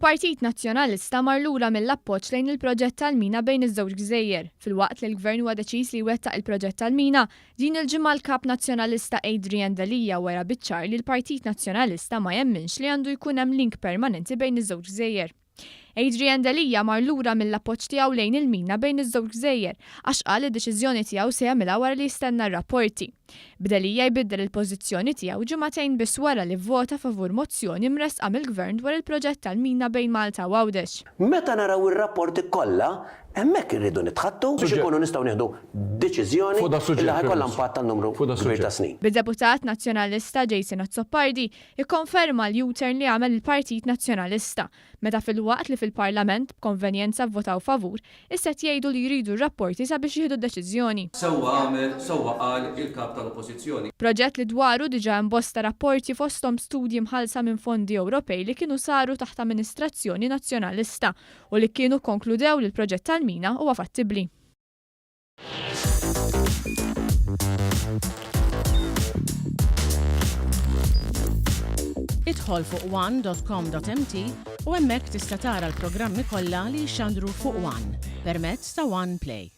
Il-Partit Nazzjonalista mar lura mill-appoġġ lejn il-proġett tal-mina bejn iż-żewġ gżejjer. Filwaqt li l-Gvern huwa deċiż li jwettaq il-proġett tal-mina, din il-ġimgħa l-Kap Nazzjonalista Adrian Delia wera biċ-ċar li l-Partit Nazzjonalista ma jemminx li għandu jkun hemm link permanenti bejn iż-żewġ gżejjer. Adrian Delia mar lura mill-appoġġ tiegħu lejn il-mina bejn iż-żewġ gżejjer għax qal li d-deċiżjoni tiegħu se jagħmilha wara li jistenna r-rapporti. B'Delia jbiddel il-pożizzjoni tiegħu ġimagħtejn biss wara li vvota favur mozzjoni mressqa mill-Gvern dwar il-proġett tal-mina bejn Malta u Għawdex. Meta naraw ir-rapporti kollha, hemmhekk irridu nitħaddtu biex inkunu nistgħu nieħdu deċiżjoni li ħa jkollha impatt għal numru kbir ta' snin. Bid-Deputat Nazzjonalista Jason Azzopardi Ikkonferma l-U-turn li għamel il-Partit Nazzjonalista, meta filwaqt li fil-Parlament b'konvenjenza vvotaw favur, issa qed jgħidu li jridu r-rapporti sabiex jieħdu deċiżjoni. Sewwa għamel, sewwa qal il-Kap tal-Oppożizzjoni. Proġett li dwaru diġà hemm bosta rapporti fosthom studji mħallsa minn fondi Ewropej li kienu saru taħt amministrazzjoni Nazzjonalista u li kienu kkonkludew li l-proġett tal-mina huwa fattibbli. Idħol fuq one.com.mt u hemmhekk tista' tara l-programmi kollha li jixxandru fuq One permezz ta' One Play.